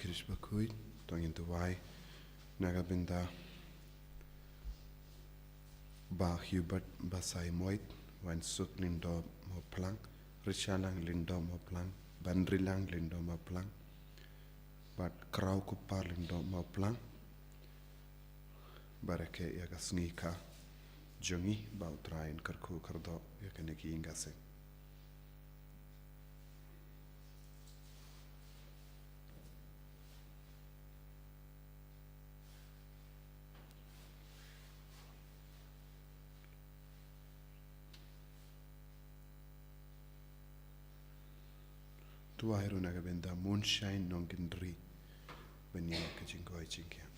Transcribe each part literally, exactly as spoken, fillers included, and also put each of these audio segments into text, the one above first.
Khrist bakhuid, to ngin duwai na ka bynta Bah Hubert Basaiawmoit, Wansuk Lyngdoh Mawphlang, Richalang Lyngdoh Mawphlang, Banrilang Lyngdoh Mawphlang, bad Kraw Kupar Lyngdoh Mawphlang. Bad ïa ka sngi kha jong ngi, ba U Trai un kyrkhu kyrdoh ïa kane ka ïing ka sem. Duwai ruh na ka bynta Moonshine Nongkynrih ban ïa ka jingkoit jingkhiah.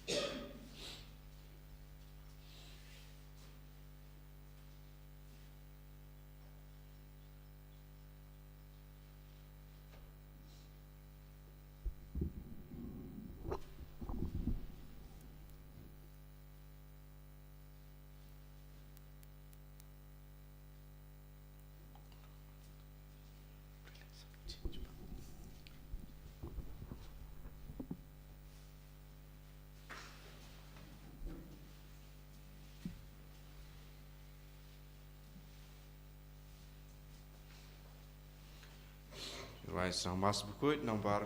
Rai sang mas bukut nombar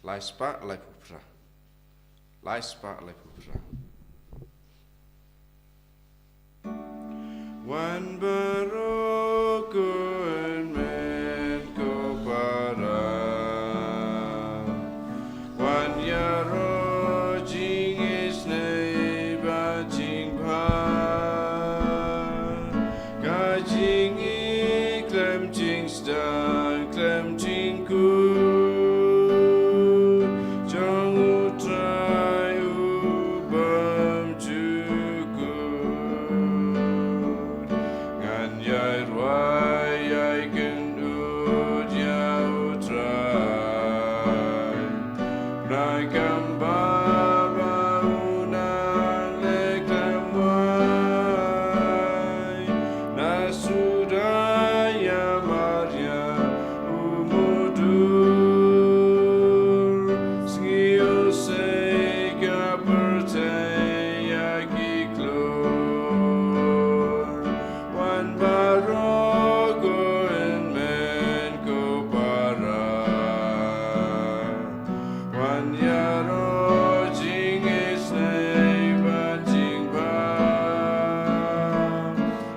lai spah lai phew phra. Lai spah lai phew phra. Wan baroh ko hynmen ko para. Wan ïaroh jingisynei bad jingbha. Ka jingïeit khlem jingstad khlem jingkut jong U Trai u bymjukut. Ngan ïai rwai ïai kynud ïa U Trai. Bnai kam ba ba u nang leh khlem wai. Na suda ïa Maria u mudui. Sngi u sei ka pyrthei ïa ki klur. Wan baroh ko hynmen ko para. Wan ïaroh jingisynei bad jingbha.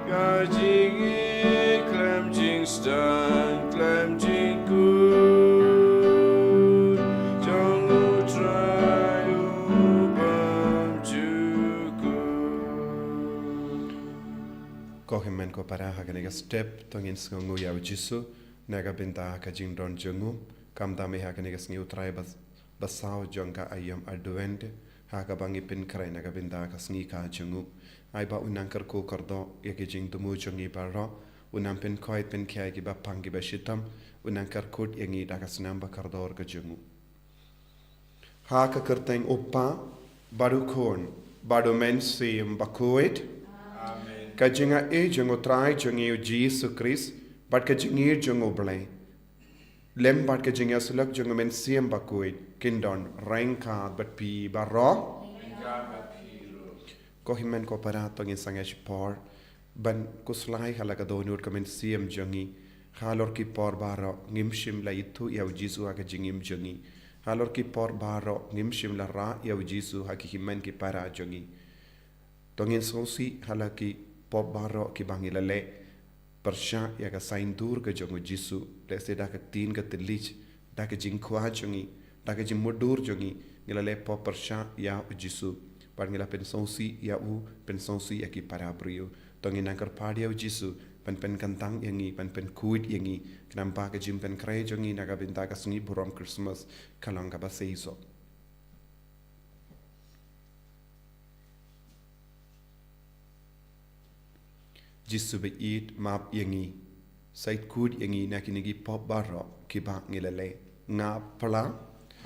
Ka jingïeit khlem jingstad khlem jingkut jong U Trai u bymjukut. Ko hynmen ko para, ha kane ka step to ngin sngewnguh ïa U Jisu na ka bynta ka jingdon jong u. Kumta me ha kane ka sngi U Trai ba, ba saw jong ka aïom Advent, ha kaba ngi pynkhreh na ka bynta ka sngi kha jong u. Ai ba u nang kyrkhu kyrdoh ïa ki jingthmu jong ngi baroh, u nang pynkhoit pynkhia ïa kiba pang kiba shitom, u nang kyrkhu ïa ngi da ka snam ba kordor ka jong u. Ha ka kyrteng U Kpa, bad U Khun, bad U Mynsiem Bakhuid. Amen. Ka jingaiei jong U Trai jong ngi U Jisu Khrist, bad ka jingïeit jong U Blei, lem bad ka jingïasyllok jong U Mynsiem Bakhuid, kin don ryngkat bad phi baroh. Ko hynmen ko para, to ngin sangeh shipor ban khuslai ha la ka dohnud ka mynsiem jong ngi. Halor ki por baroh ngim shym la ithuh ïa U Jisu ha ka jingim jong ngi. Halor ki por baroh ngim shym la rah ïa U Jisu ha ki hynmen ki para jong ngi. To ngin sngewsih ha la ki pop baroh kiba ngi la leh pyrshah ïa ka saiñdur ka jong U Jisu, lehse da ka ktien ka thylliej, da ka jingkwah jong ngi, da ka jingmutdur jong ngi, ngi la leh pop pyrshah ïa U Jisu. Bad ngi la pynsngewsih ïa u, pynsngewsih ïa ki para briew. To ngin nang kyrpad ïa U Jisu ban pynkyntang ïa ngi, ban pynkhuid ïa ngi, khnang ba ka jingpynkhreh jong ngi na ka bynta ka sngi burom Christmas ka long kaba seisoh. Jisu ba ïeit, map ïa ngi. Sa ïeit khuid ïa ngi na kine ki pop baroh kiba ngi la leh. Nga phla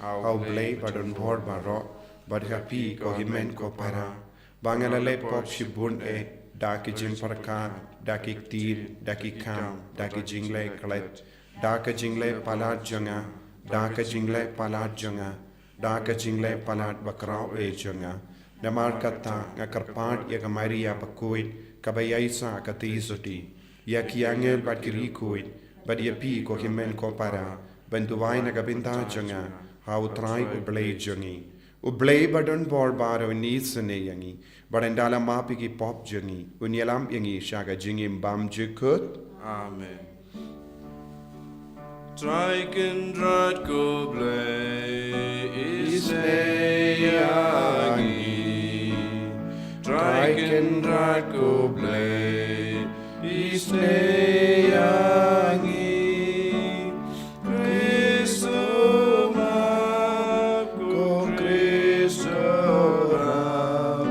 ha U Blei badonbor baroh, bad ha phi ko hynmen ko para, ba nga la leh pop shibun eh, da ki jingpyrkhat, da ki ktien, da ki kam, da ki jingleh klet, da ka jingleh palat jong nga, da ka jingleh palat jong nga, da ka jingleh palat bakhraw eh jong nga. Namar kata nga kyrpad ïa ka Maria bakhuid, kaba ïaisah ka theisotti, ïa ki angel bad ki riewkhuid, bad ïa phi ko hynmen ko para, ban duwai na ka bynta jong nga ha U Trai U Blei jong ngi. U Blei badonbor baroh un isynei ïa ngi, bad un da la map ïa ki pop jong ngi, un ïalam ïa ngi sha ka jingim bymjukut. Amen. Trai Kynrad ko Blei, isynei ïa ngi. Trai Kynrad ko Blei, isynei ïa ngi. Khrist u map, ko Khrist u rap,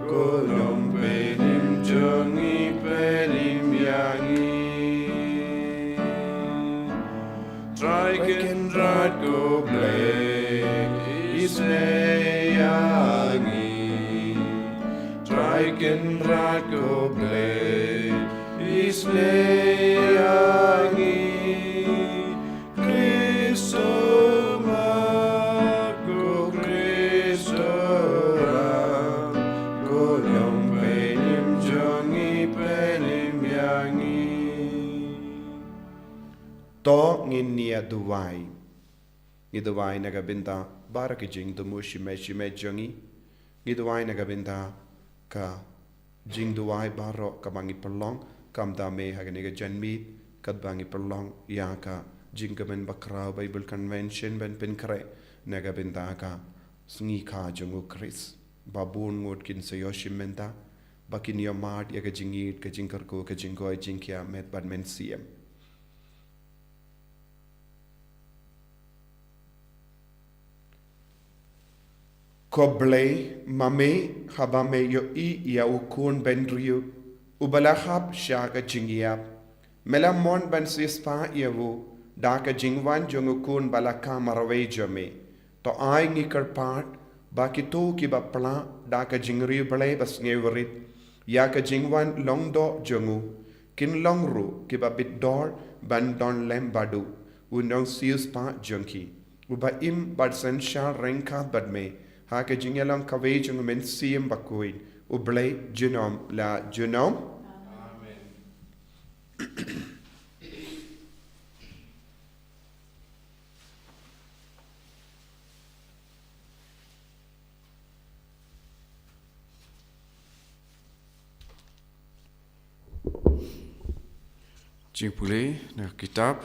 ko nongpynim jong ngi, pynim ïa ngi. Trai Kynrad ko Blei, isynei ïa ngi. Trai Kynrad ko Blei, isynei ïa ngi. Khrist u map, ko Khrist u rap, ko nongpynim jong ngi, pynim ïa ngi. To ngin ïa duwai. Ngi duwai na ka bynta baroh ki jingthmu shimet shimet jong ngi. Ngi duwai na ka bynta ka jingduwai baroh kaba ngi pynlong, kumta me ha kane ka janmiet, katba ngi pynlong ïa ka jingkmen bakhraw Bible Convention ban pynkhreh na ka bynta ka sngi kha jong U Khrist. Ba bun ngut kin sa ïoh shim mynta, ba kin ïoh mad ïa ka jingïeit, ka jingkyrkhu, ka jingkoit jingkhiah met bad mynsiem. Ko Blei, ma me, haba me ïohi ïa u khun bynriew uba la hap sha ka jingïap, me la mon ban siewspah ïa u da ka jingwan jong u khun ba la kha marwei jong me. To ai ngi kyrpad ba kito kiba plah da ka jingriewblei ba sngewrit ïa ka jingwan long doh jong u, kin long ruh kiba bit dor ban don lem bad u, u nongsiewspah jong ki, uba im bad synshar ryngkat bad me ha ka jingïalong kawei jong U Mynsiem Bakhuid, U Blei junom la junom. Amen. Jingpule na ka kitab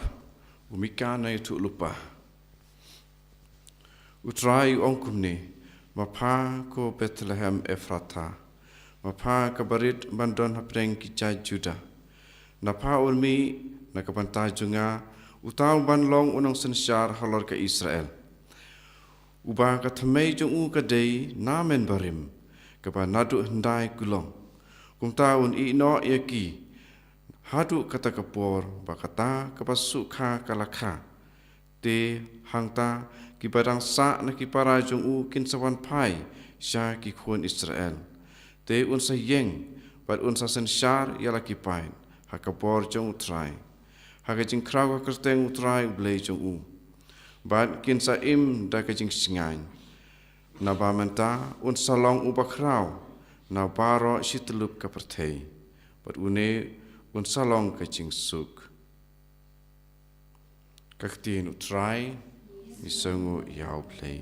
U Mika u nongïathuhlypa. U Trai u ong kumne: Ma pha ko Bethlehem Ephratha, ma pha kaba rit ban don hapdeng ki jaid Judah, na pha un mih na ka bynta jong nga uta u ban long u nongsynshar halor ka Israel, uba ka thymmei jong u ka dei na mynbarim, kaba naduh hyndai kulong. Kumta un ïehnoh ïa ki haduh kata ka por ba kata kaba suk kha ka la kha. Te hangta kiba dang sah na ki para jong u kin sa wan phai sha ki khun Israel. Te un sa ïeng bad un sa synshar ïa la ki paid ha ka bor jong U Trai, ha ka jingkhraw ka kyrteng U Trai U Blei jong u. Bad kin sa im da ka jingshngaiñ, naba mynta un sa long uba khraw na baroh shi tyllup ka pyrthei, bad une un sa long ka jingsuk. Ka ktien U Trai. Ngi sngewnguh ïa U Blei.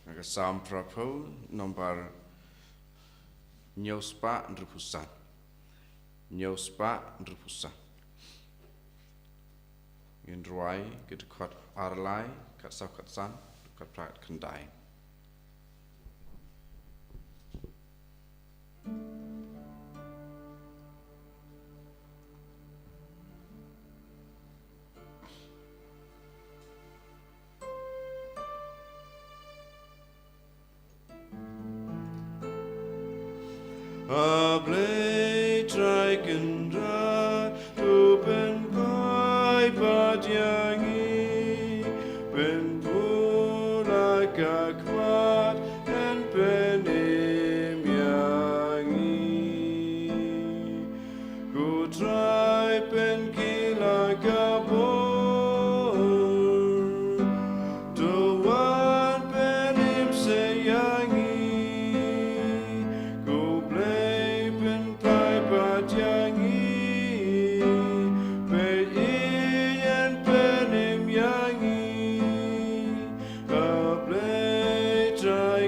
Na ka Salm phraphew, nombar hynñiew spah hynriewphew san. Hynñiew spah hynriewphew san. Ngin rwai ki dkhot ar lai, khatsaw khatsan, khatphra khatkhyndai. A Blei Trai Kynrad, to pynpaw pat ïa ngi, pynbor la ka khmat, yn pynim ïa ngi. Ko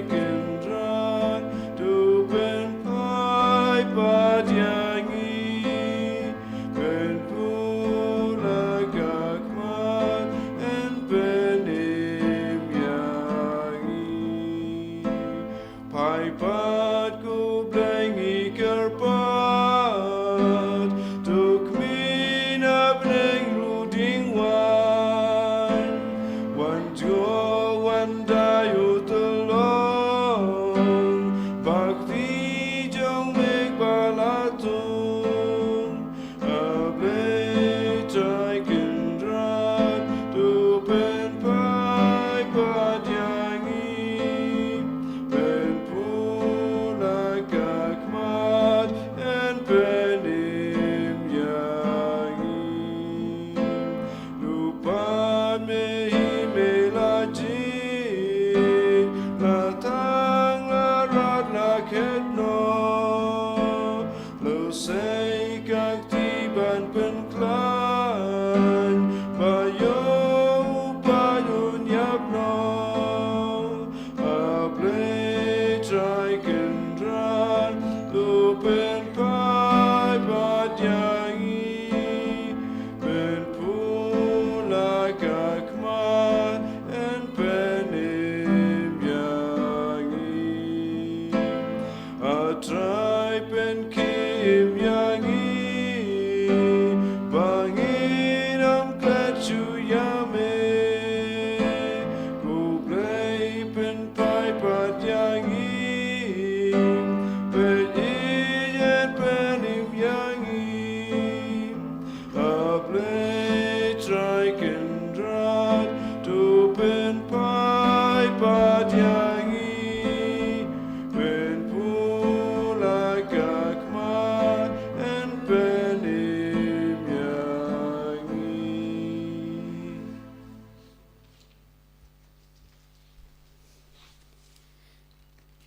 Kynrad, to pynpaw pat ïa ngi, pynpula ka khmat, yn pynim ïa ngi. Paw pat ko Blei ngi kyrpad, to khmih na bneng ruh dang wan. Wan jngoh wan da ïa u tyllong, ba ka kti jong me ba la tung. A Blei Trai Kynrad, to pynpaw pat ïa ngi, pynpula ka khmat, yn pynim ïa ngi. Lypa me hi me la jied, la thang la rat la khet noh. Lehse ka kti ban pynkhlaiñ, ba ïoh u paid un ïap noh. A Blei Trai Kynrad, to pynpaw pat ïa ngi, pynpula ka khmat, yn pynim ïa ngi. A Trai pynkhih im ïa ngi, ba ngin ym klet shuh ïa me. Ko Blei pynpaw pat ïa ngi, peit ïeit pynim ïa ngi. A Blei Trai Kynrad, to pynpaw pat ïa ngi, pynpula ka khmat, yn pynim ïa ngi.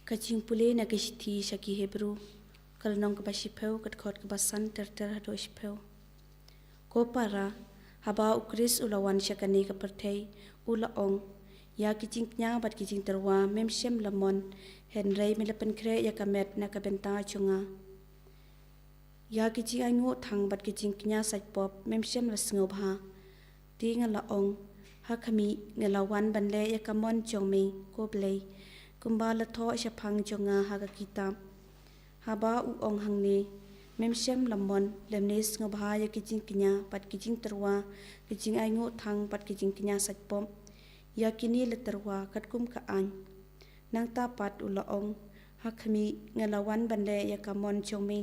Ka jingpule na ka shithi sha ki Hebru, ka lynnong kaba shiphew, ka dkhot kaba san ter ter haduh shiphew. Ko para, haba u Khrist u la wan sha kane ka pyrthei, u la ong, ïa ki jingkñia bad ki jingtyrwa mem shym la mon, hynrei me la pynkhreh ïa ka met na ka bynta jong nga. Ïa ki jingainguh thang bad ki jingkñia sait pop mem shym la sngewbha. Te nga la ong, ha khmih, nga la wan ban leh ïa ka mon jong me, ko Blei, kumba la thoh shaphang jong nga ha ka kitab. Haba u ong hangne, mem shym la mon, lymne sngewbha ïa ki jingkñia bad ki jingtyrwa, ki jingainguh thang bad ki jingkñia sait pop. Ïa kine la tyrwa katkum ka aiñ. Nangta pat u la ong, ha khmih, nga la wan ban leh ïa ka mon jong me,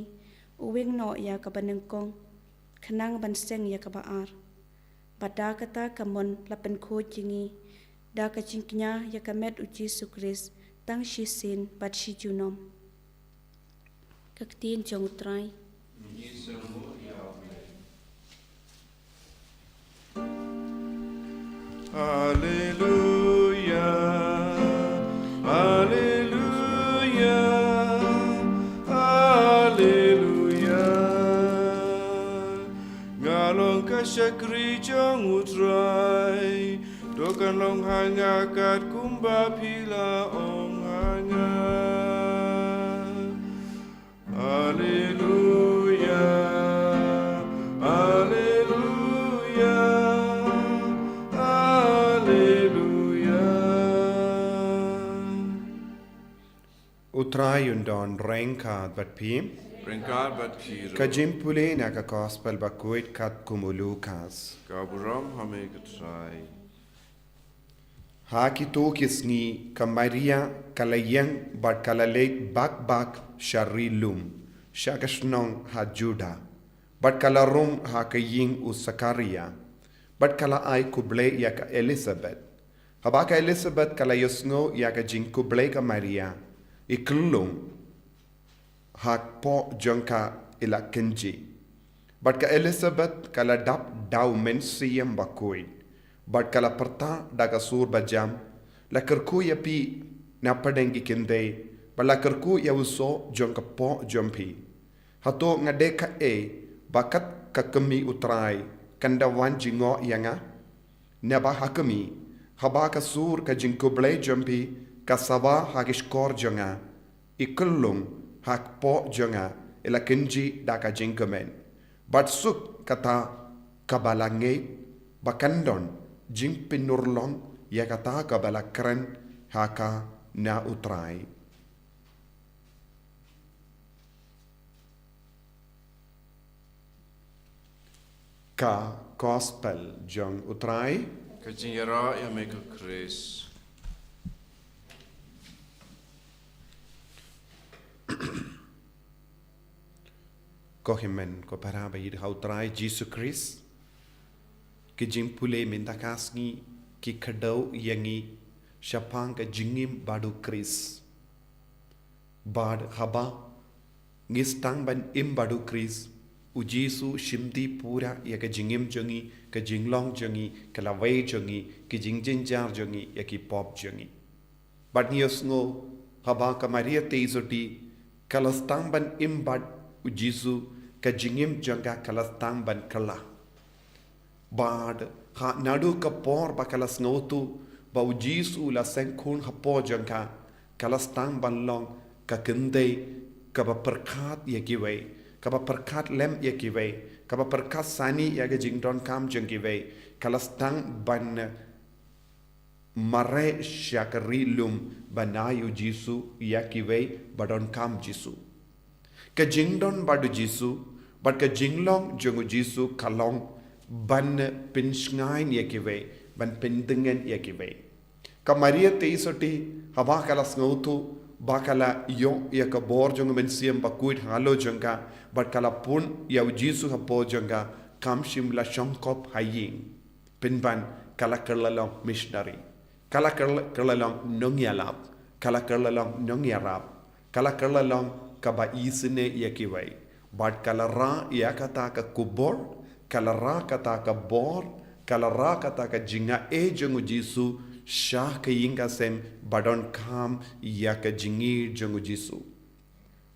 u weng noh ïa kaba nyngkong, khnang ban seng ïa kaba ar. Bad da kata ka mon la pynkhuid ïa ngi, da ka jingkñia ïa ka met u Jisu Khrist, tang shisien bad shi junom. Ka ktien jong u Trai. Alleluia, alleluia, alleluia. Nga long ka shakri jong u Trai, to kan long ha nga katkum ba phi la ong ha nga. Alleluia, alleluia, alleluia. U Trai un don ryngkat bad phi. Ryngkat bad phi ruh. Ka jingpule na ka Gospel bakhuid katkum u Lukas. Ka burom ha me ko Trai. Ha kito ki sngi ka Maria ka la ïeng bad ka la leit bak bak sha ri lum, sha ka shnong ha Juda. Bad ka la rung ha ka ïing u Sakaria. Bad ka la ai khublei ïa ka Elisabet. Haba ka Elisabet ka la ïohsngew ïa ka jingkhublei ka Maria, i khyllung hapoh jong ka i la kynjih. Bad ka Elisabet ka la dap da u Mynsiem Bakhuid. Bad ka la pyrta da ka sur bajam, la kyrkhu ïa phi na pdeng ki kynthei, bad la kyrkhu ïa u soh jong ka poh jong phi. Hato nga dei kaei ba kat ka kmie u Trai kan da wan jngoh ïa nga? Naba ha khmih, haba ka sur ka jingkhublei jong phi ka sawa ha ki shkor jong nga, i kyllung ha kpoh jong nga, i la kynjih da ka jingkmen. Bad suk kata kaba la ngeit, ba kan don jingpynurlong ïa kata kaba la kren ha ka na U Trai. Ka Gospel jong U Trai. Ka jingïarap ïa me ko Khrist. Ko hynmen ko para ba ïeit ha U Trai Jisu Khrist. Ki jingpule mynta ka sngi ki kdew ïa ngi shaphang ka jingim bad U Khrist. Bad haba ngi sdang ban im bad U Khrist, U Jisu shim dih pura ïa ka jingim jong ngi, ka jinglong jong ngi, ka lawei jong ngi, ki jingjynjar jong ngi, ïa ki pop jong ngi. Bad ngi ïohsngew haba ka Maria Theisotti ka la sdang ban im bad U Jisu, ka jingim jong ka ka la sdang ban kylla. Bad ha naduh ka por ba ka la sngewthuh ba U Jisu la seng khun hapoh jong ka, ka la sdang ban long ka kynthei kaba pyrkhat ïa kiwei, kaba pyrkhat lem ïa kiwei, kaba pyrkhat sani ïa ka jingdonkam jong kiwei, ka la sdang ban mareh sha ka ri lum ban ai U Jisu ïa kiwei ba donkam Jisu. Ka jingdon bad U Jisu bad ka jinglong jong U Jisu ka long ban pynshngaiñ ïa kiwei, ban pyndyngen ïa kiwei. Ka Maria Theisotti, haba ka la sngewthuh ba ka la ïoh ïa ka bor jong U Mynsiem Bakhuid halor jong ka, bad ka la pun ïa U Jisu hapoh jong ka, kam shym la shongkop ha ïing. Pynban ka la kylla long missionary. Ka la kylla, kylla long nongïalap. Ka la kylla long nongïarap. Ka la kylla long kaba isynei ïa kiwei. Bad ka la rah ïa kata ka khubor, ka la rah kata ka bor, ka la rah kata ka jingaiei jong U Jisu sha ka ïing ka sem ba donkam ïa ka jingïeit jong U Jisu.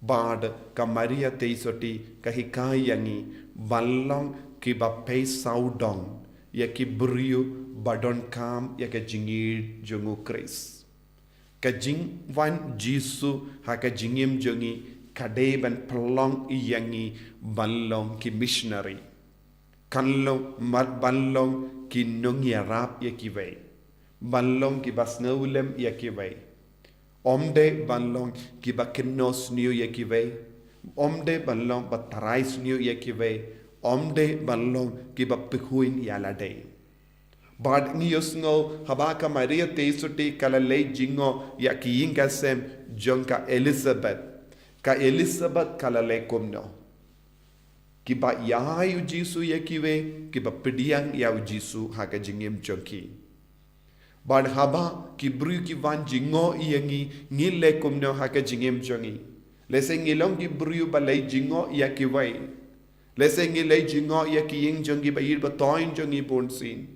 Bad ka Maria Theisotti ka hikai ïa ngi ban long kiba pei sawdong ïa ki briew ba donkam ïa ka jingïeit jong U Khrist. Ka jingwan Jisu ha ka jingim jong ngi ka dei ban pynlong ïa ngi ban long ki missionary. Kan long, mat ban long ki nongïarap ïa kiwei. Ban long kiba sngewlem ïa kiwei. Ym dei ban long kiba kynnoh sniew ïa kiwei. Ym dei ban long ba trai sniew ïa kiwei. Ym dei ban long kiba pyrkhat ïa lade. Bad ngi ïohsngew haba ka Maria Theisotti ka la leit jngoh ïa ki ïing ka sem jong ka Elizabeth. Ka Elizabeth ka la leh kumno? Kiba ïai U Jisu ïa kiwei, kiba pdiang ïa U Jisu ha ka jingim jong ki. Bad haba ki briew ki wan jngoh ïa ngi, ngi leh kumno ha ka jingim jong ngi? Lehse ngi long ki briew ba leit jngoh ïa kiwei. Lehse ngi leit jngoh ïa ki ïing jong ngi ba ïeit ba thoiñ jong ngi bunsien.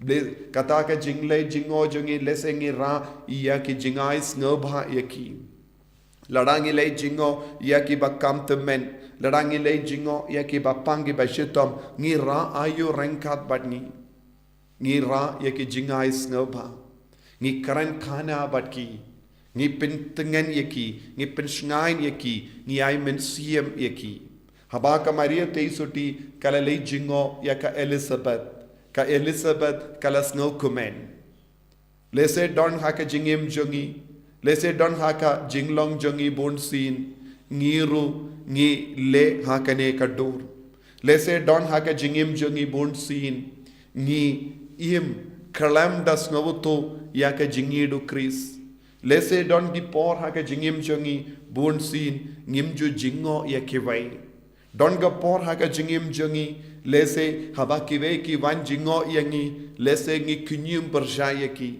Leh, kata ka jingleit jngoh jong ngi, lehse ngi rah ïa ki jingai sngewbha ïa ki. Lada ngi leit jngoh ïa kiba kam tymmen, lada ngi leit jngoh ïa kiba pang kiba shitom, ngi rah aïu ryngkat bad ngi? Ngi rah ïa ki jingai sngewbha. Ngi kren khana bad ki. Ngi pyntngen ïa ki, ngi pynshngaiñ ïa ki, ngi ai mynsiem ïa ki. Haba ka Maria Theisotti ka la leit jngoh ïa ka Elizabeth, ka Elizabeth ka la sngewkmen. Lehse don ha ka jingim jong ngi, lehse don ha ka jinglong jong ngi bunsien, ngi ruh ngi leh ha kane ka dur. Lehse don ha ka jingim jong ngi bunsien, ngi im khlem da sngewthuh ïa ka jingïeit U Khrist. Lehse don ki por ha ka jingim jong ngi bunsien ngim ju jngoh ïa kiwei. Don ka por ha ka jingim jong ngi, lehse haba kiwei ki wan jngoh ïa ngi, lehse ngi kñium pyrshah ïa ki.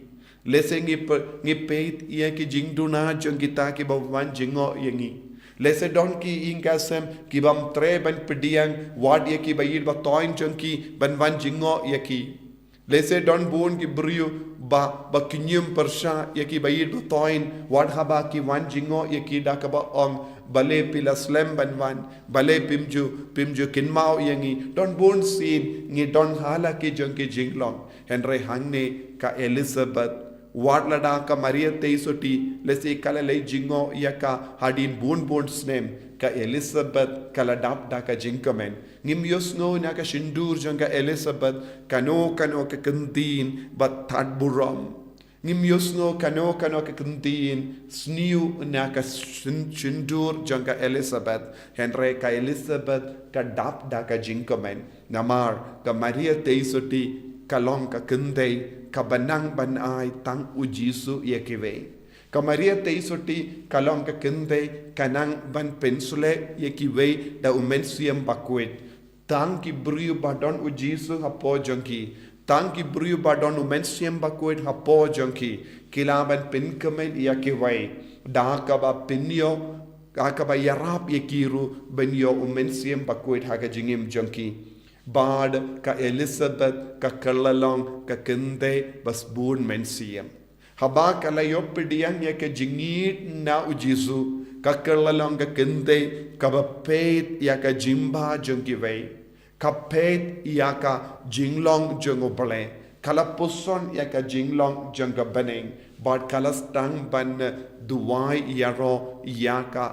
Lehse ngi pe-, ngi peit ïa ki jingduna jong kita kiba wan jngoh ïa ngi. Lehse don ki ïing ka sem kibym treh ban pdiang wat ïa kiba ïeit ba thoiñ jong ki ban wan jngoh ïa ki. Lehse don bun ki briew ba, ba kñium pyrshah ïa kiba ïeit ba thoiñ, wat haba ki wan jngoh ïa ki da kaba ong, balei phi la slem ban wan, balei phim ju, phim ju kynmaw ïa ngi. Don bunsien ngi don ha la ki jong ki jinglong. Hynrei hangne ka Elizabeth Wat lada ka Maria Theisotti, lehse ka la leit jngoh ïa ka hadien bun bun snem, ka Elizabeth ka la dap da ka jingkmen. Ngim ïohsngew na ka shyntur jong ka Elizabeth kano kano ka kyntien ba tad burom. Ngim ïohsngew kano kano ka kyntien sniew na ka shyn-, shyntur jong ka Elizabeth. Hynrei ka Elizabeth ka dap da ka jingkmen. Namar ka Maria Theisotti ka long ka kynthei kaba nang ban ai tang u Jisu ïa kiwei. Ka Maria Theisotti ka long ka kynthei ka nang ban pynsleh ïa kiwei da u Mynsiem Bakhuid. Tang ki briew ba don u Jisu hapoh jong ki, tang ki briew ba don u Mynsiem Bakhuid hapoh jong ki, ki lah ban pynkmen ïa kiwei da kaba pynïoh, da kaba ïarap ïa ki ruh ban ïoh u Mynsiem Bakhuid ha ka jingim jong ki. Bad ka Elizabeth ka kylla long ka kynthei ba sbun mynsiem. Haba ka la ïoh pdiang ïa ka jingïeit na u Jisu, ka kylla long ka kynthei kaba peit ïa ka jingbha jong kiwei, ka peit ïa ka jinglong jong U Blei, ka la puson ïa ka jinglong jong ka bneng, bad ka la sdang ban duwai ïaroh ïa ka,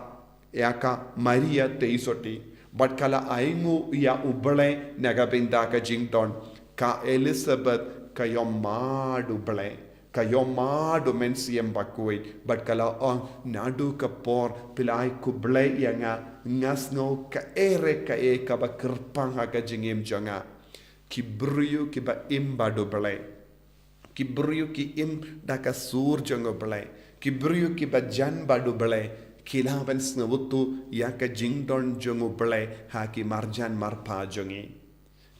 ïa ka Maria Theisotti, bad ka la ainguh ïa U Blei na ka bynta ka jingdon. Ka Elizabeth ka ïohmad U Blei, ka ïohmad u Mynsiem Bakhuid, bad ka la ong, naduh ka por phi la ai khublei ïa nga, nga sngew kaei re kaei kaba kyrpang ha ka jingim jong nga. Ki briew kiba im bad U Blei, ki briew ki im da ka sur jong U Blei, ki briew kiba jan bad U Blei, ki lah ban sngewthuh ïa ka jingdon jong U Blei ha ki marjan marpa jong ngi.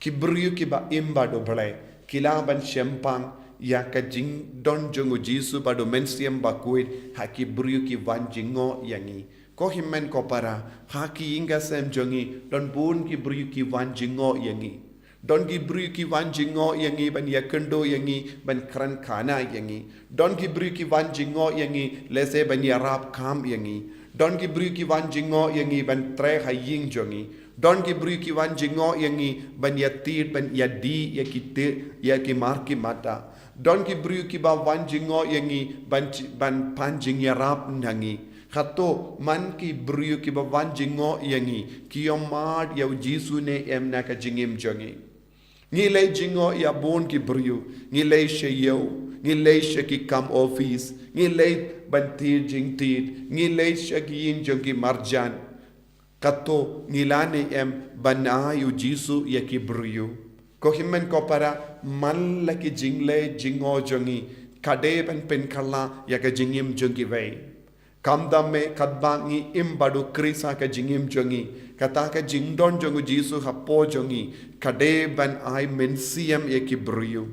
Ki briew kiba im bad U Blei ki lah ban shemphang ïa ka jingdon jong U Jisu bad u Mynsiem Bakhuid ha ki briew ki wan jngoh ïa ngi. Ko hynmen ko para, ha ki ïing ki sem jong ngi don bun ki briew ki wan jngoh ïa ngi. Don ki briew ki wan jngoh ïa ngi ban ïakynduh ïa ngi, ban kren khana ïa ngi. Don ki briew ki wan jngoh ïa ngi, lehse ban ïarap kam ïa ngi. Don ki briew ki wan jngoh ïa ngi ban trei ha ïing jong ngi. Don ki briew ki wan jngoh ïa ngi ban ïatied, ban ïadie ïa ki te, ïa ki mar ki mata. Don ki briew kiba wan jngoh ïa ngi ban, ban pan jingïarap na ngi. Hato man ki briew kiba wan jngoh ïa ngi ki ïohmad ïa U Jisu ne em na ka jingim jong ngi? Ngi leit jngoh ïa bun ki briew, ngi leit sha ïew, ngi leit sha ki kam office, ngi leit ban tied jingtied, ngi leit sha ki ïing jong ki marjan. Hato ngi lah ne em ban ai U Jisu ïa ki briew? Ko hynmen ko para, man la ki jingleit jngoh jong ngi ka dei ban pynkylla ïa ka jingim jong kiwei. Khamtam eh katba ngi im bad U Khrist ha ka jingim jong ngi, kata ka jingdon jong U Jisu hapoh jong ngi ka dei ban ai mynsiem ïa ki briew.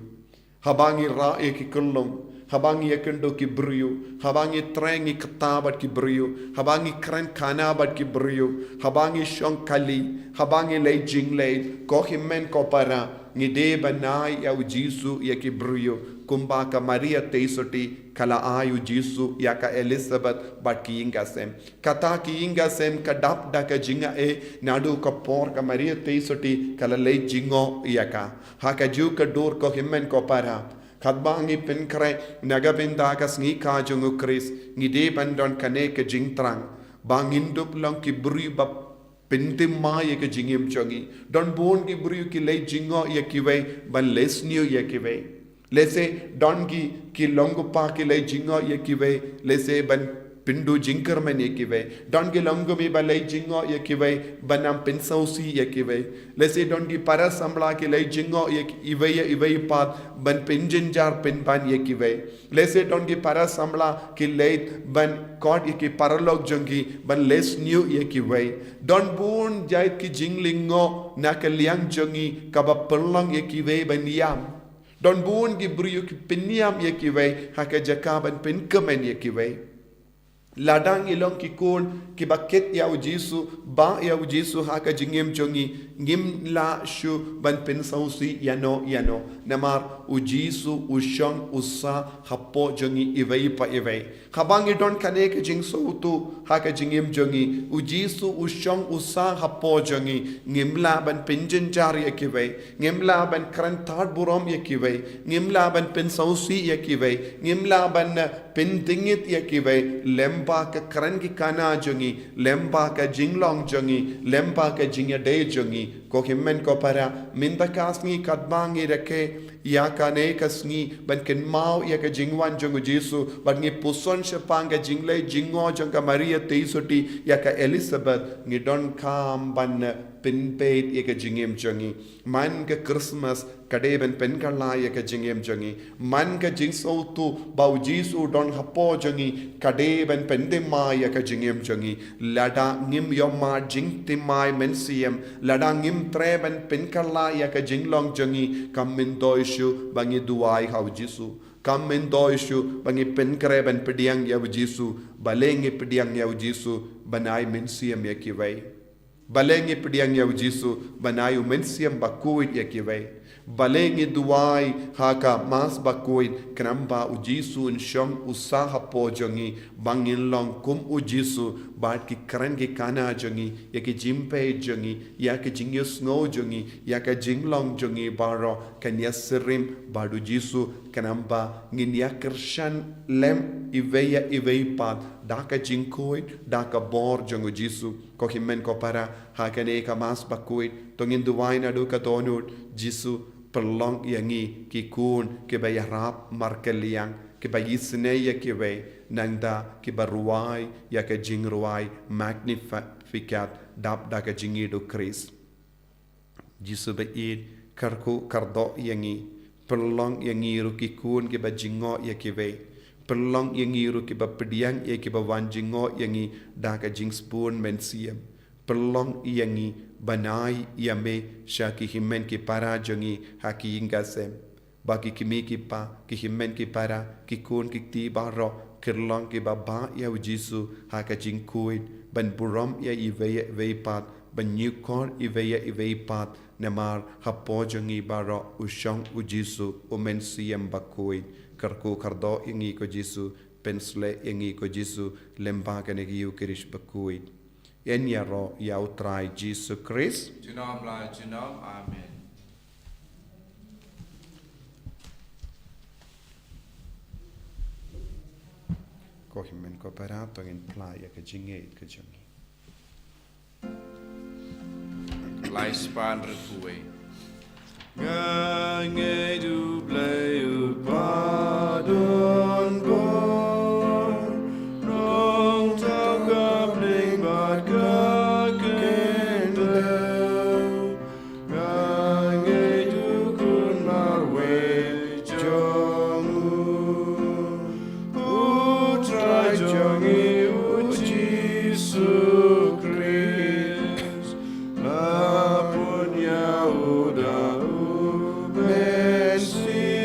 Haba ngi rah ïa ki kyllum, haba ngi ïakynduh ki briew, haba ngi trei ngi kata bad ki briew, haba ngi kren khana bad ki briew, haba ngi shong kali, haba ngi leit jingleit, ko hynmen ko para, ngi dei ban ai ïa U Jisu ïa ki briew, kumba ka Maria Theisotti ka la ai U Jisu ïa ka Elizabeth bad ki ïing ki sem. Kata ki ïing ki sem ka dap da ka jingaiei naduh ka por ka Maria Theisotti ka la leit jngoh ïa ka. Ha kajuh ka dur ko hynmen ko para, katba ngi pynkhreh na ka bynta ka sngi ka jong U Khrist, ngi dei ban don kane ka jingthrang ba ngin dup long ki briew ba pynthymmai ïa ka jingim jong ngi. Don bun ki briew ki leit jngoh ïa kiwei ban leh sniew ïa kiwei. Lehse don ki, ki longkpa ki leit jngoh ïa kiwei, lehse ban pynduh jingkyrmen ïa kiwei. Don ki longkmie ba leit jngoh ïa kiwei ban nang pynsngewsih ïa kiwei. Lehse don ki para samla ki leit jngoh ïa ki, iwei ïa iwei pat ban pynjynjar pynban ïa kiwei. Lehse don ki para samla ki leit ban khot ïa ki paralok jong ki ban leh sniew ïa kiwei. Don bun jait ki jinglyngngoh na ka liang jong ngi kaba pynlong ïa kiwei ban ïam. Don bun ki briew ki pynïam ïa kiwei ha ka jaka ban pynkmen ïa kiwei. Lada ngi long ki khun kiba kit ïa u Jisu, ba ïa u Jisu ha ka jingim jong ngi, ngim lah shuh ban pynsngewsih ïano ïano. Namar u Jisu u shong u sah hapoh jong ngi iwei pa iwei. Haba ngi don kane ka jingsngewthuh ha ka jingim jong ngi, u Jisu u shong u sah hapoh jong ngi, ngim lah ban pynjynjar ïa kiwei, ngim lah ban kren tad burom ïa kiwei, ngim lah ban pynsngewsih ïa kiwei, ngim lah ban, eh, pyndingit ïa kiwei, lyngba ka kren ki kana jong ngi, lyngba ka jinglong jong ngi, lyngba ka jingïadei jong ngi. Ko hynmen ko para, mynta ka sngi katba ngi rakhe ïa kane ka sngi ban kynmaw ïa ka jingwan jong u Jisu, bad ngi puson shaphang ka jingleh jingngor jong ka Maria Theisotti ïa ka Elizabeth, ngi donkam ban, eh, pynbeit ïa ka jingim jong ngi. Man ka Christmas ka dei ban pynkylla ïa ka jingim jong ngi. Man ka jingsngewthuh ba u Jisu u don hapoh jong ngi ka dei ban pynthymmai ïa ka jingim jong ngi. Lada ngim ïohmad jingthymmai mynsiem, lada ngim treh ban pynkylla ïa ka jinglong jong ngi, kam myntoi shuh ba ngi duwai ha u Jisu. Kam myntoi shuh ba ngi pynkhreh ban pdiang ïa u Jisu. Balei ngi pdiang ïa u Jisu? Ban ai mynsiem ïa kiwei. Balei ngi pdiang ïa u Jisu? Ban ai u Mynsiem Bakhuid ïa kiwei. Balei ngi duwai ha ka Mass Bakhuid? Khnang ba u Jisu un shong u sah hapoh jong ngi, ba ngin long kum u Jisu, bad ki kren ki kana jong ngi, ïa ki jingpeit jong ngi, ïa ki jingïasngew jong ngi, ïa ka jinglong jong ngi baroh kan ïasyriem bad u Jisu, khnang ba ngin ïakyrshan lem iwei ïa iwei pat da ka jingkhuid, da ka bor jong u Jisu. Ko hynmen ko para, ha kane ka Mass Bakhuid, to ngin duwai naduh ka dohnud: Jisu, pynlong ïa ngi ki khun kiba ïarap markylliang, kiba isynei ïa kiwei, nangta kiba rwai ïa ka jingrwai Magnificat dap da ka jingïeit u Khrist. Jisu ba ïeit, kyrkhu kyrdoh ïa ngi, pynlong ïa ngi ruh ki khun kiba jngoh ïa kiwei, pynlong ïa ngi ruh kiba pdiang ïa kiba wan jngoh ïa ngi da ka jingsbun mynsiem, pynlong ïa ngi ban ai ïa me sha ki hynmen ki para jong ngi ha ki ïing ki sem. Ba ki kmie ki kpa, ki hynmen ki para, ki khun ki kti baroh kin long kiba bah ïa u Jisu ha ka jingkhuid, ban burom ïa iwei ïa iwei pat, ban ñiewkor iwei ïa iwei pat, namar hapoh jong ngi baroh u shong u Jisu, u Mynsiem Bakhuid. Kyrkhu kyrdoh ïa ngi ko Jisu, pynshlei ïa ngi ko Jisu, lyngba kane ka Ïukharist bakhuid. Yn ïaroh ïa u Trai Jisu Khrist. Junom la junom. Amen. Ko hynmen ko para, to ngin phla ïa ka jingngeit ka jong ngi. Lai spah hynriewphew wei. Nga ngeit U Blei U Kpa don bor, Nongthaw ka bneng bad ka khyndew. Nga ngeit U Khun marwei jong U, U Trai jong ngi U Jisu Khrist. La pun ïa U da U Mynsiem,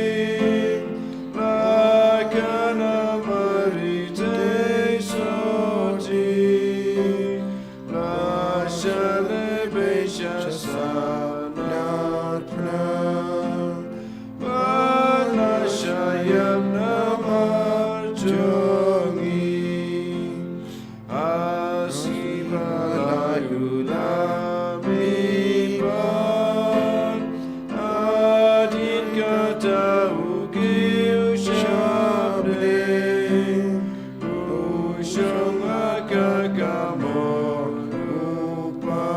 la kha na Mari Theisotti, la shah leit beit sha sahnarphna, bad la shah ïap namar jong ngi. Ha sngi ba la ïoh lam i Kpa, hadien kata U kiew sha bneng, U shong ha ka kamor U Kpa.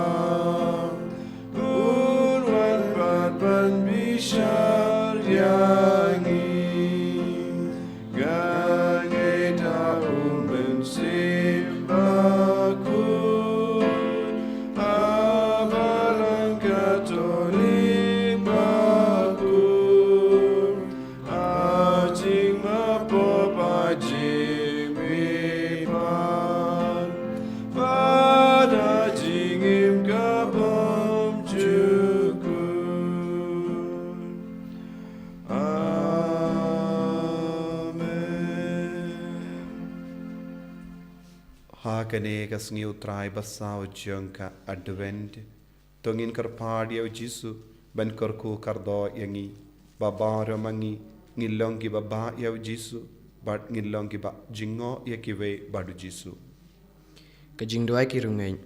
Un wan pat ban bishar ïa ngi. Nga ngeit ha U Mynsiem Bakhuid, ha Balang Katholik bakhuid, ha jingmap pop, ha jingmihpat, Ha kane ka sngi U Trai ba saw jong ka Advent, to ngin kyrpad ïa U Jisu ban kyrkhu kyrdoh ïa ngi, ba baroh ma ngi ngin long kiba bah ïa U Jisu bad ngin long kiba jngoh ïa kiwei bad U Jisu. Ka jingduwai ki rungeng.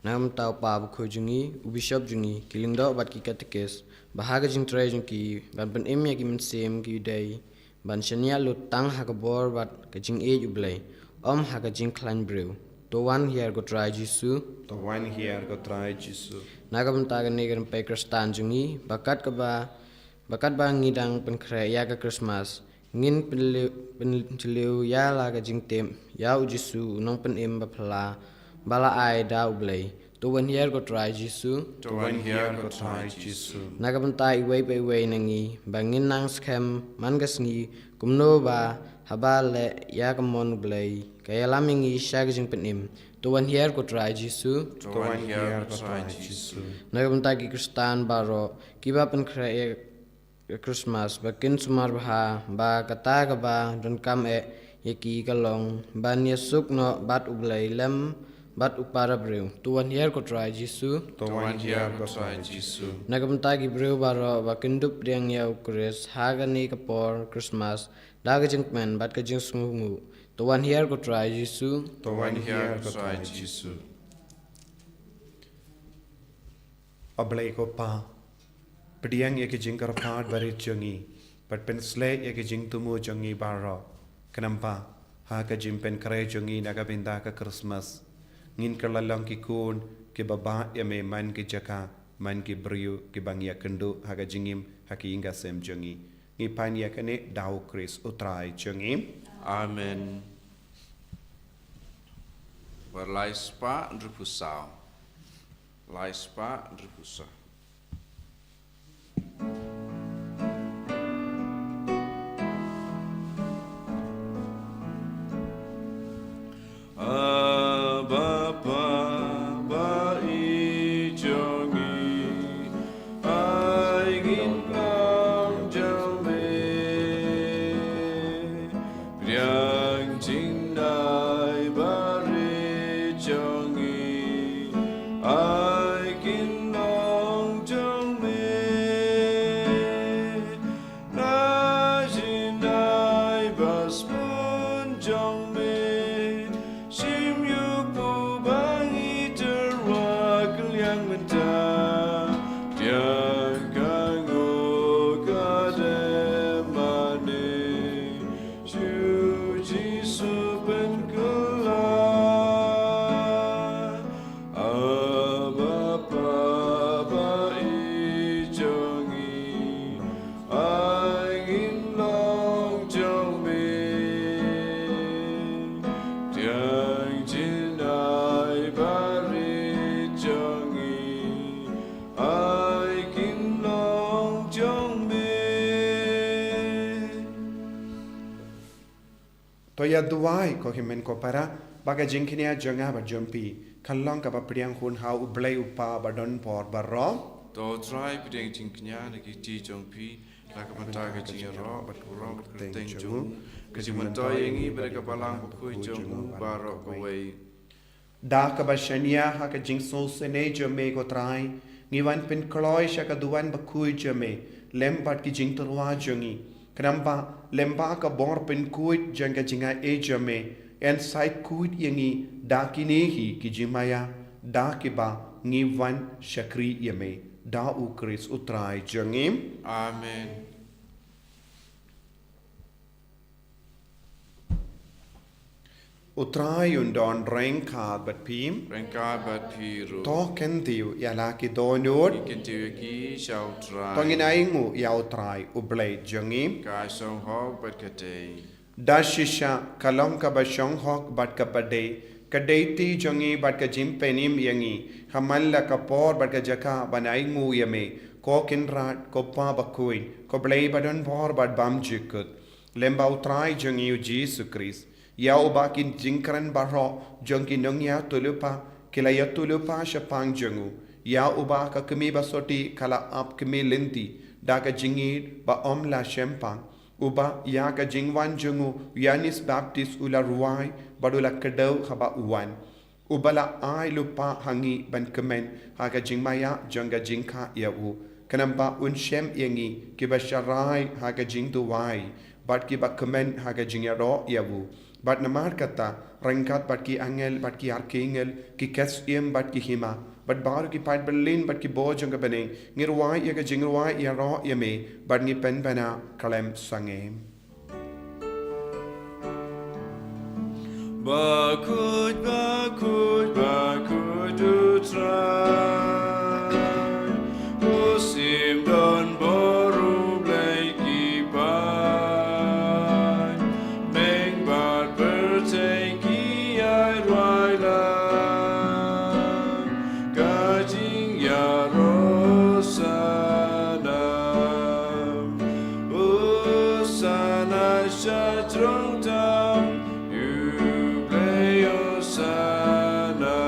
Na ka bynta u Papa Bakhuid jong ngi, u Bishop jong ngi, ki lyngdoh bad ki katekis, ba ha ka jingtrei jong ki ban pynim ïa ki mynsiem ki dei ban shaniah lut tang ha ka bor bad ka jingïeit U Blei, ym ha ka jingkhlaiñ briew. To wan hiar ko Trai Jisu. To wan hiar ko Trai Jisu. Na ka bynta kane ka rympei Khristan jong ngi, ba kat kaba, ba kat ba ngi dang pynkhreh ïa ka Christmas, ngin pynliew, pynliew ïa la ka jingtip ïa U Jisu, u nongpynim ba phylla, ba la ai da U Blei. To wan hiar ko Trai Jisu. To wan hiar ko Trai Jisu. Na ka bynta iwei pa iwei na ngi, ba ngin nang skhem man ka sngi, kumno ba haba leh ïa ka mon U Blei, ka ïalam ïa ngi sha ka jingpynim. To wan hiar ko Trai Jisu. To wan hiar ko Trai Jisu. Na ka bynta ki Khristan baroh kiba pynkhreh ïa ka Christmas, ba kin sumar bha, ba kata kaba donkam eh ïa ki ka long ban ïasuk noh bad U Blei lem bad u para briew. To wan hiar ko Trai Jisu. To wan hiar ko Trai Jisu. Na ka bynta ki briew baroh ba kin dup pdiang ïa U Khrist ha kane ka por Christmas da ka jingkmen bad ka jingsngewnguh. To wan hiar ko Trai Jisu. To wan hiar ko Trai Jisu. A Blei ko Pa, pdiang ïa ki jingkyrpad barit jong ngi, bad pynshlei ïa ki jingthmu jong ngi baroh, khnang ba ha ka jingpynkhreh jong ngi na ka bynta ka Christmas, ngin kylla long ki khun kiba bah ïa Me man ki jaka, man ki briew kiba ngi ïakynduh ha ka jingim, ha ki ïing ki sem jong ngi. Ngi pan ïa kane da U Khrist U Trai jong ngi. Amen. Bar lai spah hynriewphew saw. Lai spah hynriewphew saw. Abba Father, ba ïeit jong ngi, ai kin long jong Me. Pdiang jingngai barit jong ngi, ai kin long jong Me. Na jingnai ba sbun jong Me, shim ïa u ba ngi tyrwa kylliang mynta. Pdiang ka nguh ka dem mane, sha U Jisu pynkylla. Abba Father, ba ïeit jong ngi, ai kin long jong Me. Pdiang jingnai barit jong ngi, ai kin long jong Me. To ïa duwai ko hynmen ko para, ba ka jingkñia jong nga bad jong phi kan long kaba pdiang hun ha U Blei U Kpa badonbor baroh. To Trai pdiang jingkñia na ki kti jong phi, na ka bynta ka jingïaroh bad ka burom kyrteng jong U, ka jingmyntoi ïa ngi bad ka Balang Bakhuid jong U baroh kawei. Da kaba shaniah ha ka jingsngewsynei jong Me ko Trai, ngi wan pynkloi sha ka duwan bakhuid jong Me lem bad ki jingtyrwa jong ngi. Khnang ba lem bad ka bor pynkhuid jong ka jingaiei jong Me, yn shait khuid ïa ngi da kine hi ki jingmaïa, da kiba ngi wan shakri ïa Me, da U Khrist U Trai jong ngi. Amen. U Trai un don ryngkat bad phi. Ryngkat bad phi ruh. To kyntiew ïa la ki dohnud. Ngi kyntiew ïa ki sha U Trai. To ngin ainguh ïa U Trai U Blei jong ngi. Ka shong hok bad ka dei. Da shisha ka long kaba shong hok bad kaba dei, ka dei kti jong ngi bad ka jingpynim ïa ngi ha man la ka por bad ka jaka ban ainguh ïa Me, ko Kynrad, ko Pa Bakhuid, ko Blei badonbor bad bymjukut. Lem bad U Trai jong ngi U Jisu Khrist, ïa uba ki jingkren baroh jong ki nongïathuhlypa ki la ïathuhlypa shaphang jong U, ïa uba ka kmie basotti ka la ap kmie lynti da ka jingïeit ba ym la shemphang, uba ïa ka jingwan jong U Ïoannis Baptist u la rwai bad u la kdew haba u wan. Uba la ai lypa ha ngi ban kmen ha ka jingmaïa jong ka jingkha ïa u, khnang ba un shem ïa ngi kiba sharai ha ka jingduwai, bad kiba kmen ha ka jingïaroh ïa u. Bad namar kata, ryngkat bad ki angel, bad ki arkangel, ki ksiem, bad ki hima, bad baroh ki paid byllien, bad ki bor jong ka bneng, ngi rwai ïa ka jingrwai ïaroh ïa me, bad ngi pynbna khlem sangeh. Bakhuid, bakhuid, bakhuid U Trai. U shim don bor, U Blei ki paid. Bneng bad pyrthei ki ïai rwai lang. Ka jingïaroh Hosana. Hosana sha jrong tam, U Blei Hosana.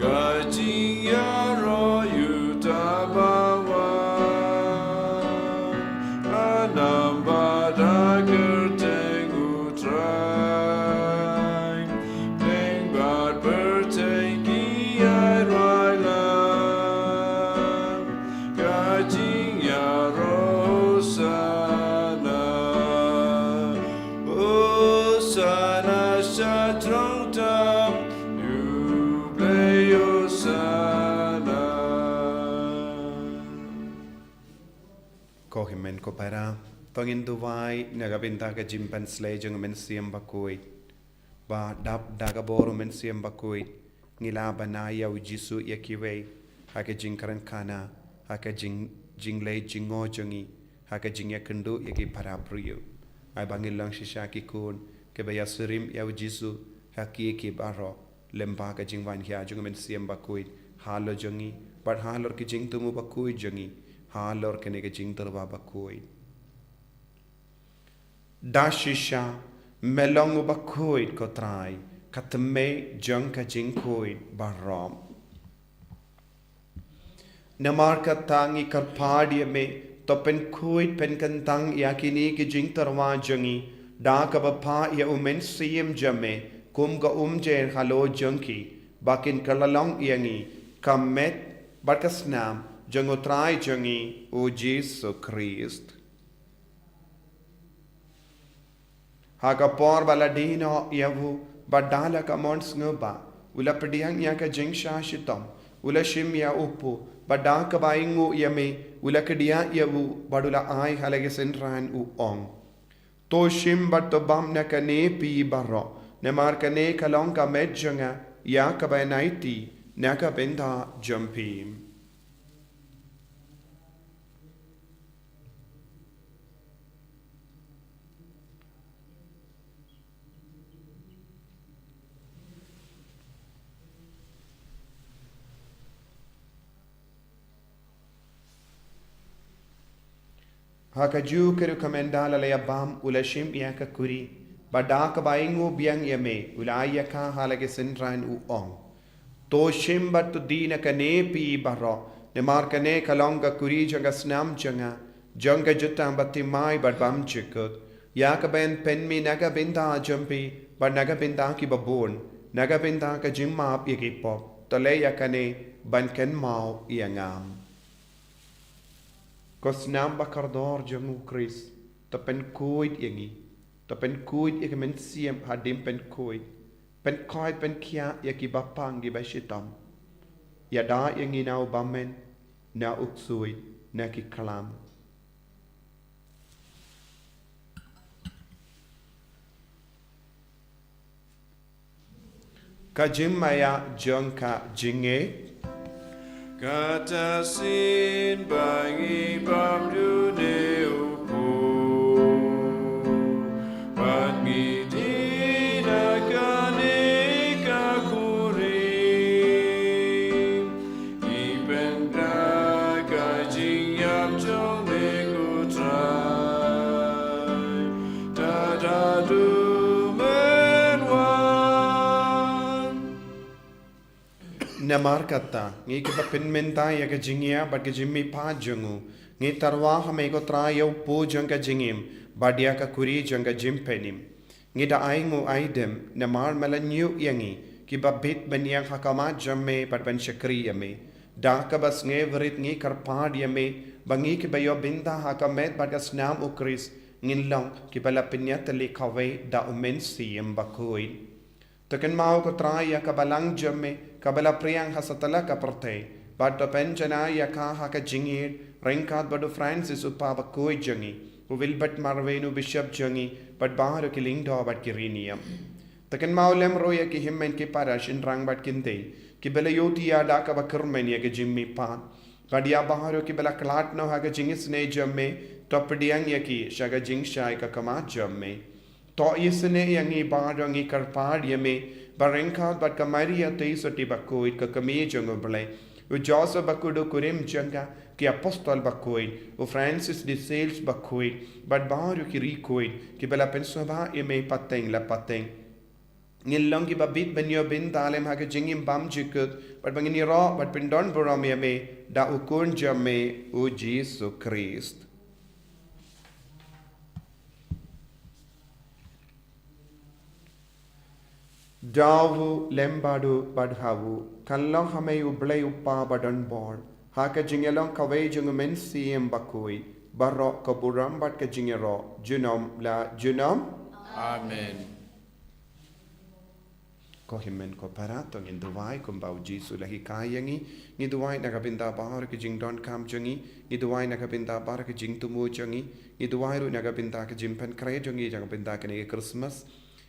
Ka jingïaroh ïa uta ba wan ha nam bad ha kyrteng U Trai. Bneng bad pyrthei ki ïai rwai lang. Ka jingïaroh Hosana. Hosana sha jrong tam, U Blei Hosana. Ko hynmen ko para, to ngin duwai na ka bynta ka jingpynslei jong U Mynsiem Bakhuid. Ba dap da ka bor U Mynsiem Bakhuid, ngi lah ban ai ïa U Jisu ïa kiwei ha ka jingkren khana, ha ka jing, jingleh jingngor jong ngi, ha ka jingïakynduh ïa ki para briew. Ai ba ngin long shisha ki khun kiba ïasyriem ïa U Jisu ha ki ki baroh, lyngba ka jingwan hia jong U Mynsiem Bakhuid halor jong ngi, bad halor ki jingthmu bakhuid jong ngi halor kane ka jingtyrwa bakhuid. Da shisha me long uba khuid, ko Trai, ka tmier jong ka jingkhuid baroh. Namar kata ngi kyrpad ïa me, to pynkhuid pynkyntang ïa kine ki jingtyrwa jong ngi da kaba phah ïa U Mynsiem jong me kum ka umjer halor jong ki, ba kin kylla long ïa ngi ka met bad ka snam jong U Trai jong ngi U Jisu Khrist. Ha ka por ba la die noh ïa u, bad da la ka mon sngewbha, u la pdiang ïa ka jingshah shitom, u la shim ïa u pud, bad da kaba ainguh ïa me, u la kdiah ïa u, bad u la ai ha la ki synran, u ong: To shim bad to bam na kane phi baroh, namar kane ka long ka met jong nga ïa kaba yn aiti na ka bynta jong phi. Ha kajuh ka rukom ynda la ïa bam, u la shim ïa ka kuri, bad da kaba ainguh biang ïa me, u la ai ïa ka ha la ki synran, u ong: To shim bad to die na kane phi baroh, namar kane ka long ka kuri jong ka snam jong nga, jong ka jutang bathymmai bad bymjukut, ïa kaba yn pynmih na ka bynta jong phi bad na ka bynta ki babun, na ka bynta ka jingmap ïa ki pop. To leh ïa kane ban kynmaw ïa nga. Ko snam ba kordor jong U Khrist, to pynkhuid ïa ngi, to pynkhuid ïa ka mynsiem hadien pynkhuid, pynkhuid pynkhiah ïa ki bapang ki bashitom. Ïada ïa ngi na u bymman, na u ksuid, na ki khlam. Ka jingmaïa jong ka jingngeit. Kata shisien ba ngi bam ïa u pud, bad ngi die na kane ka kuri, ngi pynbna ka jingïap jong me, ko Trai, tad haduh men wan. Namar kata, ngi kiba pynmynta ïa ka jingïap bad ka jingmihpat jong u, ngi tyrwa ha me, ko Trai, ïa u pud jong ka jingim, bad ïa ka kuri jong ka jingpynim. Ngi da ainguh aidem namar me la ñiew ïa ngi kiba bit ban ïeng ha khmat jong me bad ban shakri ïa me. Da kaba sngewrit ngi kyrpad ïa me ba ngi kiba ïoh bynta ha ka met bad ka snam U Khrist ngin long kiba la pynïatylli kawei da U Mynsiem Bakhuid. To kynmaw ko Trai ïa ka balang jong me kaba la phriang ha satlak ka pyrthei, bad to pynjanai ïa ka ha ka jingïeit ryngkat bad U Francis u Papa bakhuid jong ngi, U Wilbert Marwein u Bishop jong ngi, bad baroh ki lyngdoh bad ki riewniam. To kynmaw lem ruh ïa ki hynmen ki para shynrang bad ki khyndai kiba la ïohi ïa da kaba kyrmen ïa ka jingmihpat, bad ïa baroh kiba la khlad noh ha ka jingisynei jong me, to pdiang ïa ki sha ka jingshai ka khmat jong me. To isynei ïa ngi baroh, ngi kyrpad ïa me ba ryngkat bad ka Maria Theisotti bakhuid, ka kmie jong U Blei, U Joseph bakhuid u kurim jong ka, ki apostol bakhuid, U Francis de Sales bakhuid, bad baroh ki riewkhuid kiba la pynsngewbha ïa me pateng la pateng, ngin long kiba bit ban ïoh bynta lem ha ka jingim bymjukut, bad ba ngin ïaroh bad pyndonburom ïa me da U Khun jong me U Jisu Khrist. Da u lem bad u bad ha u, kan long ha me U Blei U Kpa badonbor, ha ka jingïalong kawei jong U Mynsiem Bakhuid, baroh ka burom bad ka jingïaroh junom la junom. Amen. Ko hynmen ko para, to ngin duwai kumba U Jisu u la hikai ïa ngi. Ngi duwai na ka bynta baroh ki jingdonkam jong ngi. Ngi duwai na ka bynta baroh ki jingthmu jong ngi. Ngi duwai ruh na ka bynta ka jingpynkhreh jong ngi na ka bynta kane ka Christmas.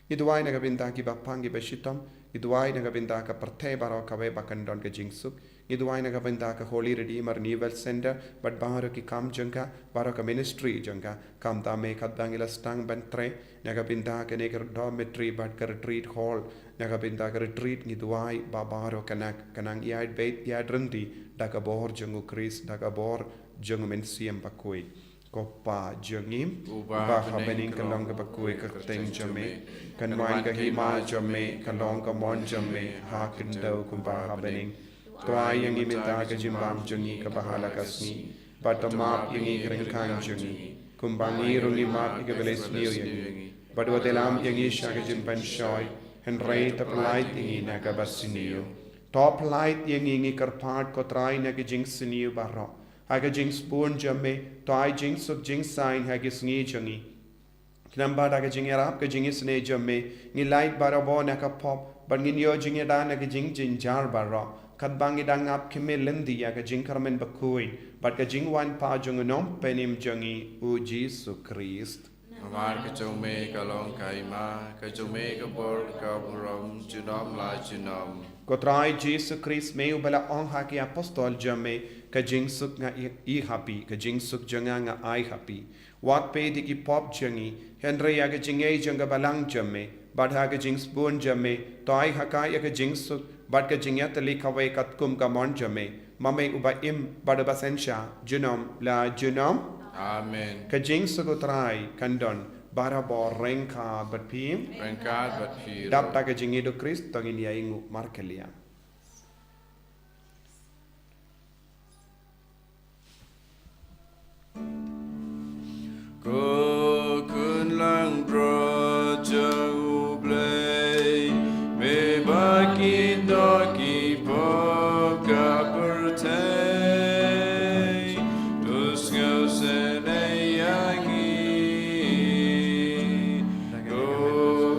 Ngi duwai na ka bynta kiba pang kiba shitom. Ngi duwai na ka bynta ka pyrthei baroh kawei ba kan don ka jingsuk. Ngi duwai na ka bynta ka Holy Redeemer Renewal Center bad baroh ki kam jong ka, baroh ka ministry jong ka. Kumta me katba ngi la sdang ban trei na ka bynta kane ka dormitory bad ka retreat hall, na ka bynta ka retreat, ngi duwai ba baroh kan nang, kan nang ïaid beit ïaid ryndi da ka bor jong U Khrist, da ka bor jong U Mynsiem Bakhuid. Ko Pa jong ngi uba ha bneng, kan long kaba khuid ka kyrteng jong me, kan wan ka hima jong me, kan long ka mon jong me ha khyndew kumba ha bneng. To ai ïa ngi mynta ka jingbam jong ngi kaba ha la ka sngi, bad to map ïa ngi ki ryngkang jong ngi, kumba ngi ruh ngi map ïa kiba la isynei ïa ngi. Bad wat ïalam ïa ngi sha ka jingpynshoi, hynrei to pyllait ïa ngi na kaba sniew. To pyllait ïa ngi, ngi kyrpad ko Trai, na ka jingsniew baroh, ha ka jingsbun jong me, to ai jingsuk jingsaiñ ha ki sngi jong ngi. Khnang ba da ka jingïarap ka jingisynei jong me, ngin lait barabor na ka pop, bad ngin ïoh jingïada na ka jingjynjar baroh, katba ngi dang ap khmih lynti ïa ka jingkyrmen bakhuid bad ka jingwan pat jong U Nongpynim jong ngi U Jisu Khrist. Namar ka jong me ka long ka hima, ka jong me ka bor, ka burom junom la junom. Ko Trai Jisu Khrist, me uba la ong ha ki apostol jong me, ka jingsuk nga ï, ï ha phi, ka jingsuk jong nga nga ai ha phi. Wat peit ïa ki pop jong ngi, hynrei ïa ka jingngeit jong ka balang jong me, bad ha ka jingsbun jong me, to ai ha ka ïa ka jingsuk bad ka jingïatylli kawei katkum ka mon jong me, ma me uba im bad uba synshar junom la junom. Amen. Ka jingsuk U Trai kan don barabor ryngkat bad phi. Ryngkat bad phi. Dap da ka jingïeit U Khrist to ngin ïa ainguh markylliang. Ko Khun langbrot jong U Blei, me ba kynnoh ki pop ka pyrthei, to sngewsynei ïa ngi. Ko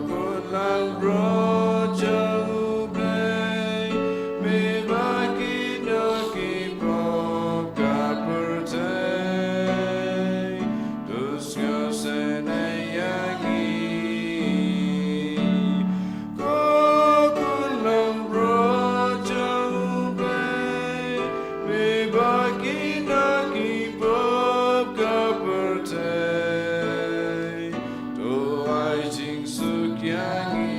Khun langbrot jong U Blei, me ba kynnoh ki pop ka pyrthei, to sngewsynei ïa ngi. Ko Khun langbrot jong U Blei, me ba kynnoh ki pop ka pyrthei, to ai jingsuk ïa ngi.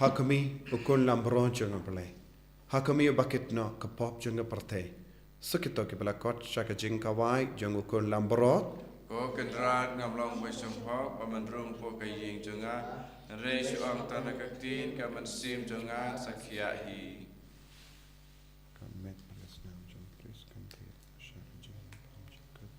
Ha khmih, U Khun langbrot jong U Blei. Ha khmih, uba kynnoh ka pop jong ka pyrthei. Sa kito kiba la khot sha ka jingkhawai jong U Khun langbrot. Ko Kynrad, ngam long ba shemphok ban rung hapoh ka ïing jong nga, hynrei shu ong tang da ka ktien, ka mynsiem jong nga sa khiah hi. Ka met bad ka snam jong U Khrist kan thied sha ka jingim bymjukut.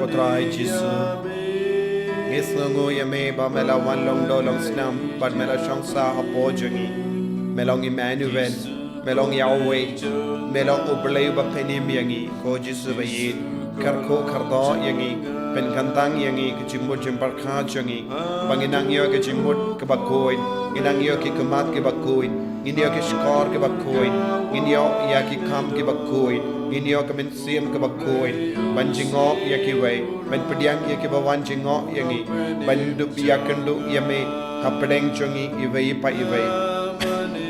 Ko Trai Jisu, ngi sngewnguh ïa me ba me la wan long doh long snam bad me la shong sah hapoh jong ngi. Me long Emmanuel, me long Yahweh, me long U Blei uba pynim ïa ngi. Ko Jisu ba ïeit, kyrkhu kyrdoh ïa ngi, pynkyntang ïa ngi ka jingmut jingpyrkhat jong ngi, ba ngin nang ïoh ka jingmut kaba khuid, ngin nang ïoh ki khmat kiba khuid, ngin ïoh ki shkor kiba khuid, ngin ïoh ïa ki kam kiba khuid, ngin ïoh ka mynsiem kaba khuid ban jngoh ïa kiwei, ban pdiang ïa kiba wan jngoh ïa ngi, ban dup ïakynduh ïa me hapdeng jong ngi iwei pa iwei.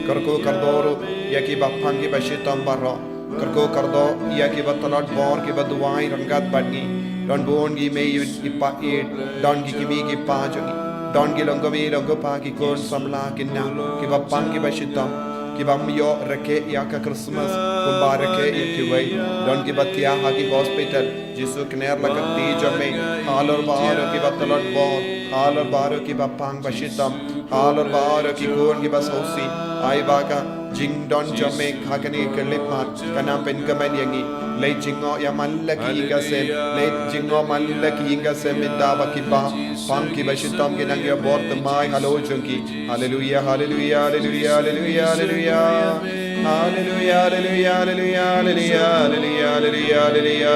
Kyrkhu kyrdoh ruh ïa kiba pang kiba shitom baroh. Kyrkhu kyrdoh ïa kiba tlot bor kiba duwai ryngkat bad ngi. Don bun ki mei ki pa ïeit, don ki kmie ki kpa jong ngi, don ki long kmie long kpa, ki khun samla, ki khynnah kiba pang kiba shitom, kiba ym ïoh rakhe ïa ka Christmas kumba rakhe ïa kiwei. Don kiba thiah ha ki hospital. Jisu, kner la ka kti jong me halor baroh kiba tlot bor, halor baroh kiba pang ba shitom, halor baroh ki khun kiba sngewsih. Ai ba ka jingdon jong me ha kane ka khyllipmat kan nang pynkmen ïa ngi. Leit jngoh ïa man la ki ïing ka sem, leit jngoh man la ki ïing ka sem, mynta ba kiba pang kiba shitom kin nang ïoh bor thymmai halor jong ki. Haleluia, haleluia, haleluia, haleluia, haleluia. Haleluia, haleluia, haleluia, haleluia. Haleluia, haleluia, haleluia,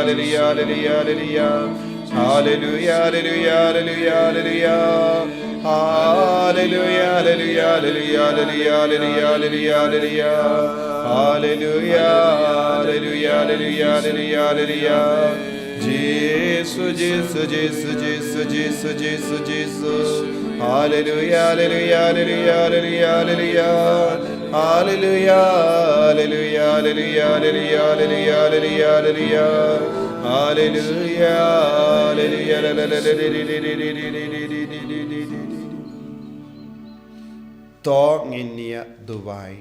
haleluia, haleluia. Haleluia, haleluia, haleluia, haleluia, haleluia, haleluia. Haleluia, haleluia, haleluia, haleluia, haleluia. Jisu, Jisu, Jisu, Jisu, Jisu, Jisu, Jisu. Haleluia, haleluia, haleluia, haleluia, haleluia. Haleluia, haleluia, haleluia, haleluia, haleluia, haleluia. Haleluia, haleluia, haleluia. To ngin ïa duwai.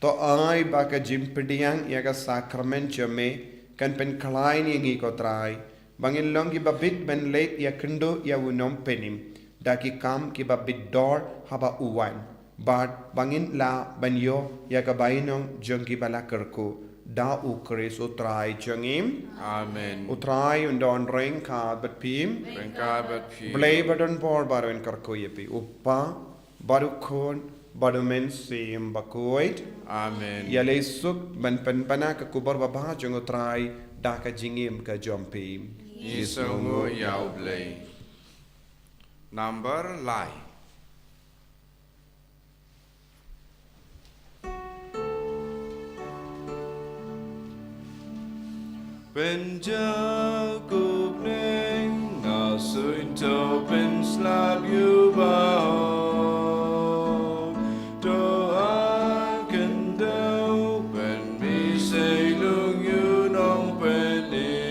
To ai ba ka jingpdiang ïa ka sakramen jong me kan pynkhlaiñ ïa ngi ko Trai, ba ngin long kiba bit ban leit ïakynduh ïa u nongpynim da ki kam kiba bit dor haba u wan, bad ba ngin lah ban ïoh ïa ka bainong jong kiba la kyrkhu, da U Khrist U Trai jong ngi. Amen. U Trai un don ryngkat bad phi. Ryngkat bad phi. Blei ba don bor baroh un kyrkhu ïa phi, U Kpa, bad U Khun, bad U Mynsiem Bakhuid. Amen. Ïaleh suk ban pynbna ka khubor babha jong U Trai da ka jingim ka jong phi. Ngi sngewnguh ïa U Blei. Number lai. Pynjaw ku bneng, nga sngewthuh pynslap ïa u bahok. To ha khyndew pynbeit sei lung ïa u nongpynim.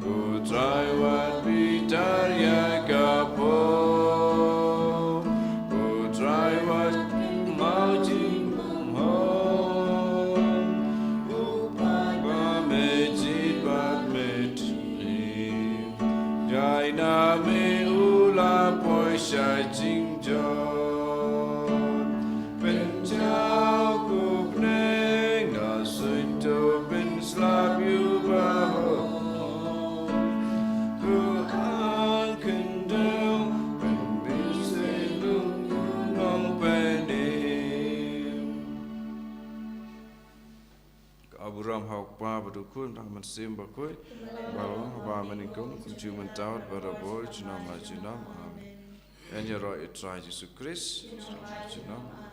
Ko Trai wat bitar ïa ka pop. Ko Trai wat kynmaw jingbymhok. U Kpa ba me jied bad me tip. Jai na me u la poi sha jingjot. Pynjaw ku bneng, nga sngewthuh pynslap ïa u bahok. Ko ha khyndew pynbeit sei lung ïa u nongpynim. Ka burom ha U Kpa bad U Khun bad U Mynsiem Bakhuid. Baroh haba mynnyngkong, kumjuh mynta bad barabor, junom la junom. Amen. Ïaroh ïa U Trai Jisu Khrist. Junom la junom.